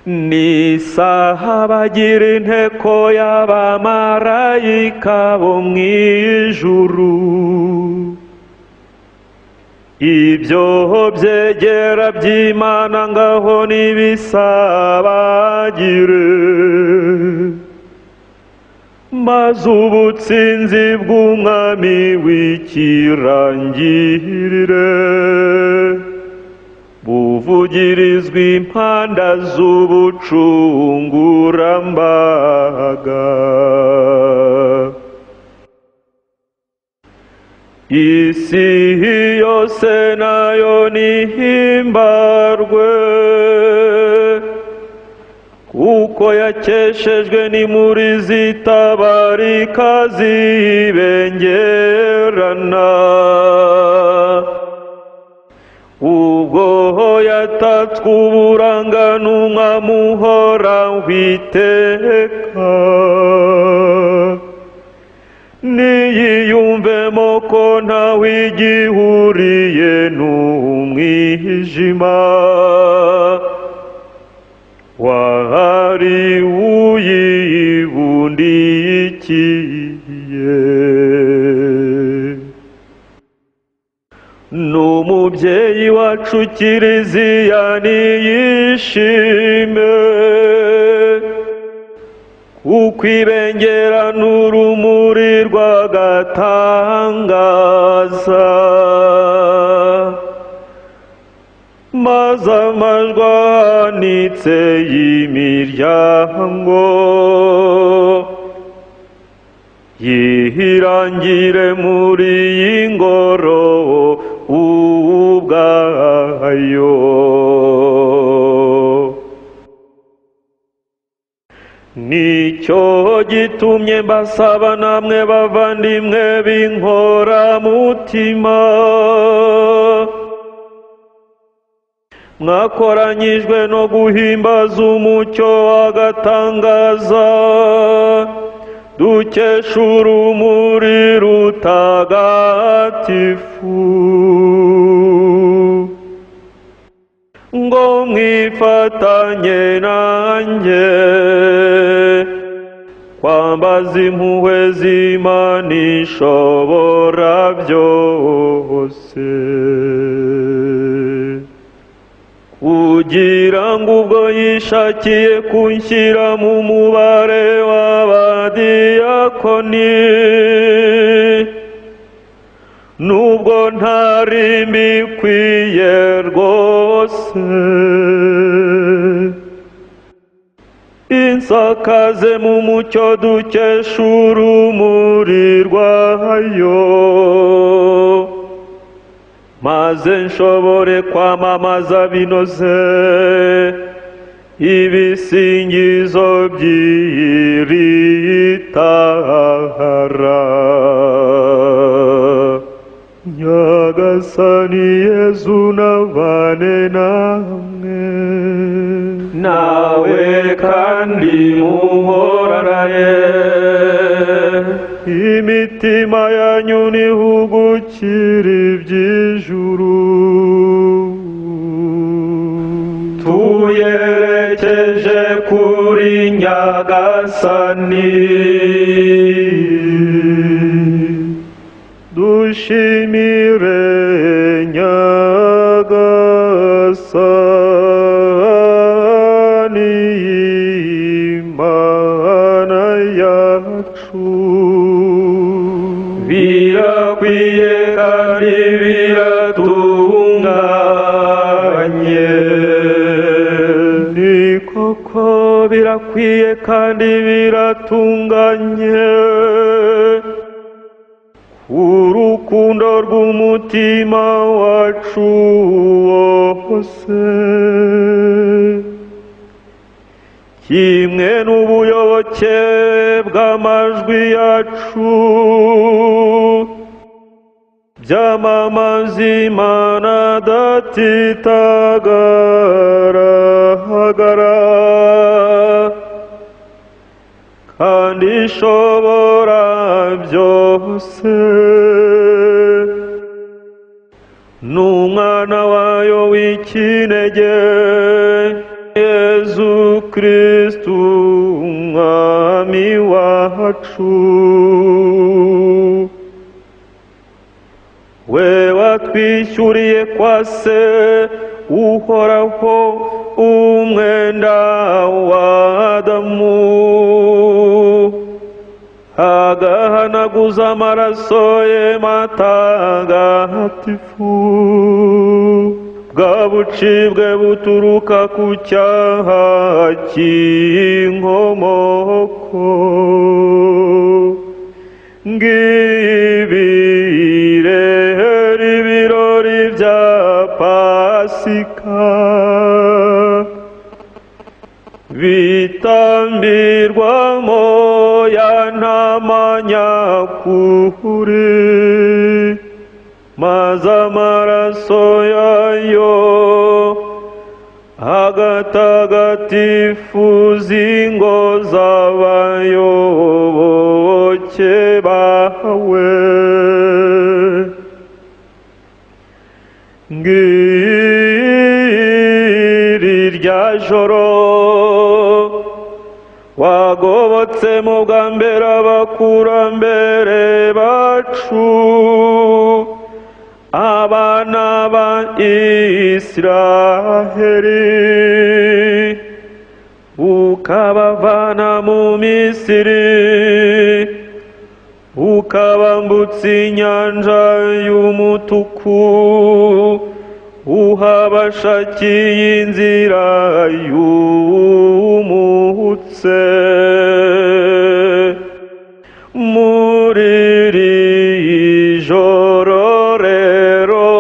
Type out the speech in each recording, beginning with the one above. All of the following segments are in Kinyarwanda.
N'isaha bagira inteko y'abamarayika bo mu ijuru, ibyo byegera by'Imana ngaho nibisabagire, maze ubutsinzi bw'Umwami w'ikirangirire buvugirizwa impanda z'ubucungurambaga. Isi yose nayo nihimbarwe, kuko yakeshejwe n'imuri zitabarika zibengerana. Ubwo yatatswe uburanga n'Umwami uhoraho iteka, niyiyumvemo ko ntawe igihuriye n'umwijima wahari uyibundikiye. N'umubyeyi wacu Kiliziya niyishime, kuko ibengera n'urumuri rw'agatangaza, maze amajwi ahanitse y'imiryango yihirangire muri iyi ngoro ubwayo. Nicyo gitumye mbasaba namwe bavandimwe b'inkoramutima, mwakoranyijwe no guhimbaza umucyo w'agatangaza dukesha urumuri rutagatifu, ngo mwifatanye nanjye kwambaza impuhwe z'Imana ishobora byose, kugira ngo ubwo yishakiye kunshyira mu mubare w'abadiyakoni, nubwo ntari mbikwiye rwose, insakaze mu mucyo dukesha urumuri rwayo, maze nshobore kwamamaza binoze ibisingizo by'iri tara. Nyagasani Yezu nabane namwe, nawe kandi muhorane. Imitima yanyu nihugukire iby'ijuru, tuyerekeje kuri Nyagasani. Dushimire Nyagasani Imana yacu, birakwiye kandi biratunganye. Ni koko birakwiye kandi biratunganye, urukundo rw'umutima wacu wose, kimwe n'ubuyoboke bw'amajwi yacu, byamamaza Imana Data itagaragara kandi ishobora byose, n'Umwana wayo w'ikinege Yezu Yezu Kristu Umwami wacu. We watwishyuriye kwa se Uhoraho umwenda wa Adamu, agahanaguza amaraso ye matagatifu bwa bucibwe buturuka ku cyaha cy'inkomoko. Ngibi rero ibirori bya Pasika bitambirwamo ya ntama nyakuri, maze amaraso yayo agatagatifuza ingo z'abayoboke bawe. Ngiri rya joro wagobotse mu bwa mbere abakurambere bacu, abana ba Israheli, ukabavana mu Misiri, ukabambutsa inyanja y'umutuku, uhabashakiye inzira yumutse. Muri iri joro rero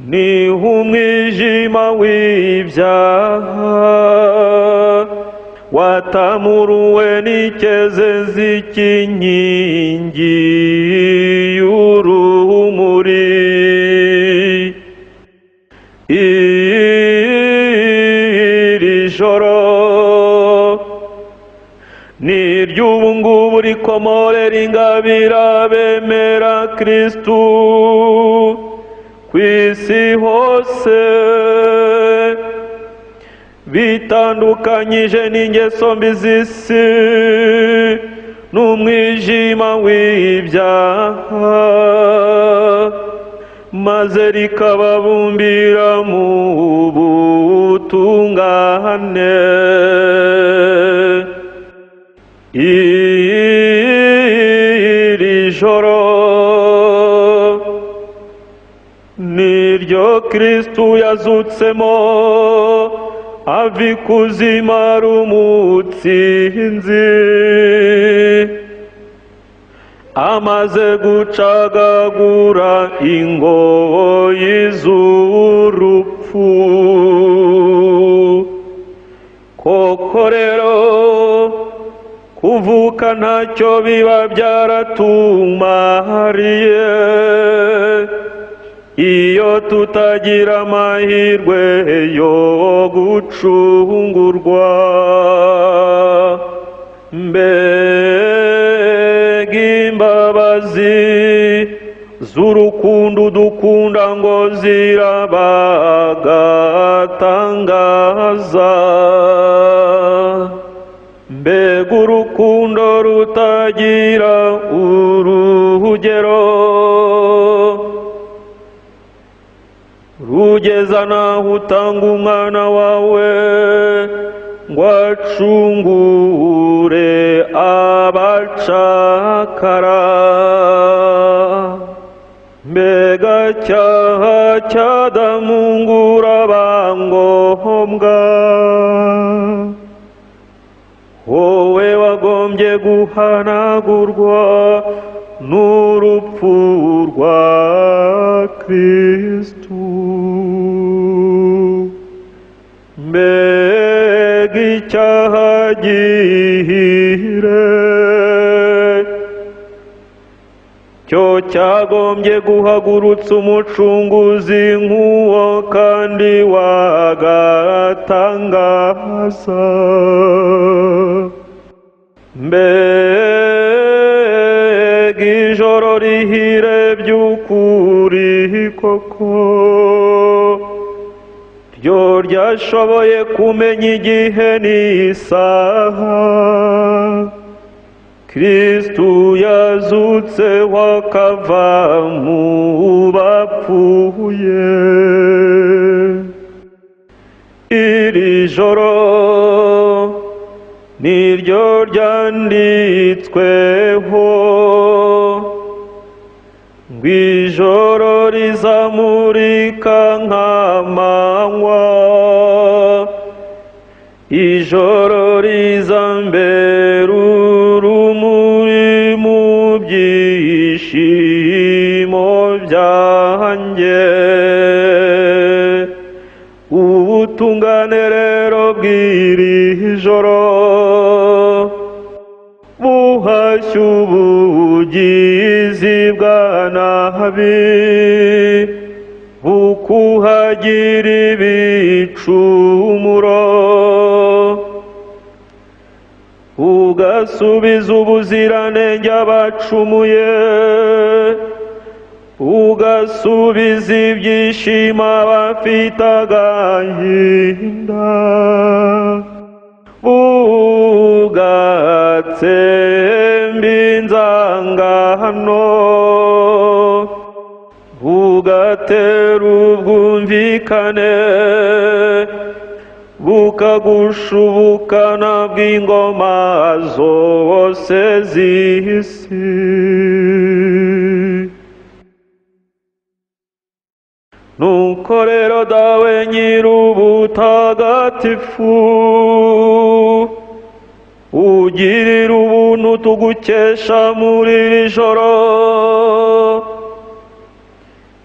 niho umwijima w'ibyaha watamuruwe n'icyezezi cy'inkingi y'urumuri. Iri joro ni iry'ubu ngubu rikomorera ingabire bemera Kristu ku isi hose, bitandukanyije n'ingeso mbi z'isi n'umwijima w'ibyaha, maze rikababumbira mu butungane. Iri joro niryo Kristu yazutsemo ava ikuzimu ari umutsinzi, amaze gucagagura ingoyi z'urupfu. Koko rero kuvuka ntacyo biba byaratumariye iyo tutagira amahirwe yo gucungurwa. Mbega imbabazi z'urukundo dukunda ngo zirabagatangaza, mbega urukundo rutagira urugero, rugeza naho utanga umwana wawe ngo acungure abacakara. Mbega cyaha cy'Adamu bangombwa, wowe wagombye guhanagurwa n'urupfu rwa Kristu. Mbega icyaha gihire cyo cyagombye guhagurutsa umucunguzi nk'uwo kandi wagatangaza. Mbega ijoro rihire by'ukuri koko, Ryo ryashoboye kumenya igihe n'isaha Kristu yazutse akava mu bapfuye. Iri joro niryo ryanditsweho ngo ijoro rizamurika nk'amanywa, ijoro rizambera urumuri mu byishimo byanjye. Ubutungane rero bw'iri joro buhashya ubugizi bwa nabi, bukuhagira ibicumuro, ugasubiza ubuziranenge abacumuye, ugasubiza ibyishimo abafite agahinda, bugatsemba inzangano, bugatera ubwumvikane, bukagushubukana bw'ingoma zose z'isi. Nuko rero Dawe Nyir'ubutagatifu, ugirira ubuntu tugukesha muri iri joro,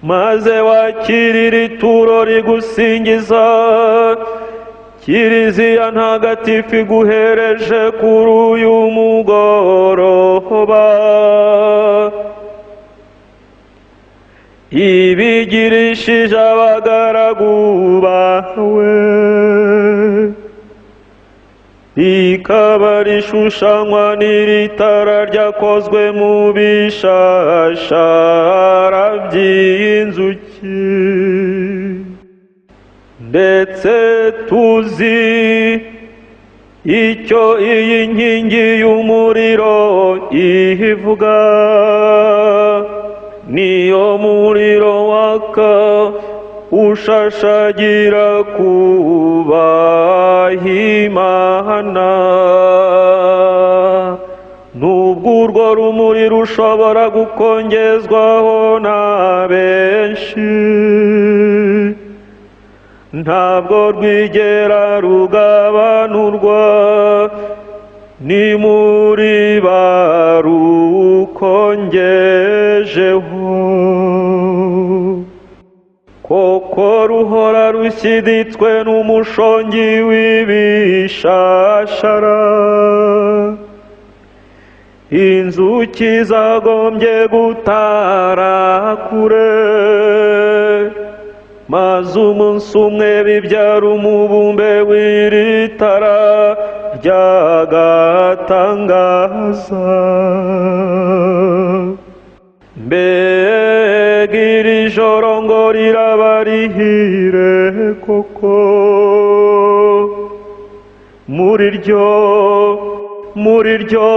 maze wakirira ituro rigusingiza Kiliziya ntagatifu iguhereje kuri uyu mugoroba. Ibigirishije abagaragu bawe, rikaba rishushanywa n'iri tara ryakozwe mu bishashara by'inzuki. Ndetse tuzi icyo iyi nkingi y'umuriro ivuga, niyo muriro waka ushashagira kubaha Imana. Nubwo urwo rumuri rushobora gukongezwaho na benshi, ntabwo rwigera rugabanurwa, ni muri barukongejeho. Koko ruhora rushyiditswe n'umushongi w'ibishashara, inzuki zagombye gutara kure, maze umunsi umwe bibyara umubumbe w'iri tara ry'agatangaza. Mbega iri joro ngo riraba rihire koko! Muri ryo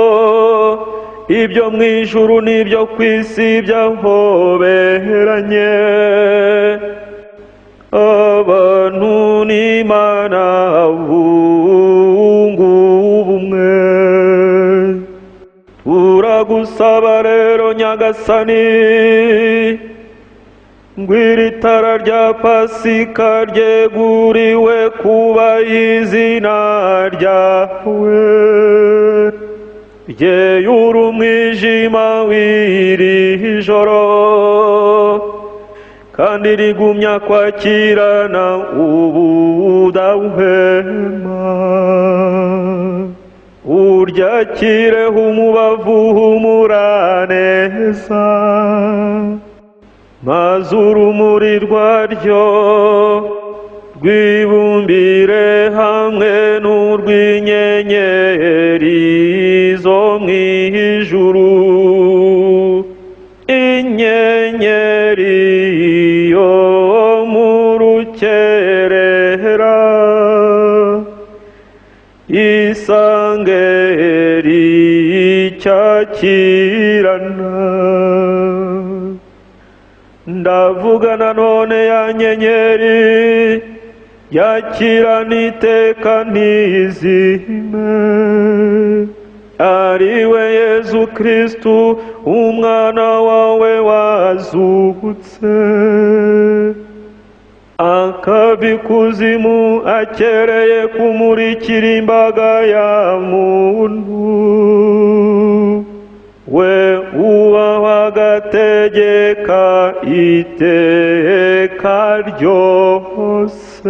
ibyo mu ijuru n'ibyo ku isi byahoberanye, abantu n'Imana bungu ubumwe. Turagusaba rero Nyagasani, ngo iri tara rya Pasika ryeguriwe kuba izina ryawe, ryeyura umwijima w'iri joro, kandi rigumya kwakirana ubudahwema. Uryakireho umubavu uhumura neza, maze urumuri rwaryo rwibumbire hamwe n'urw'inyenyeri zo mu ijuru, inyenyeri yo mu rukerera. risange ricyakirana. Ndavuga nanone ya nyenyeri yakirana iteka ntizime, ari we Yezu Kristu umwana wawe wazutse, akava ikuzimu akereye kumurikira imbaga ya muntu, we ubahwa agategeka iteka ryose.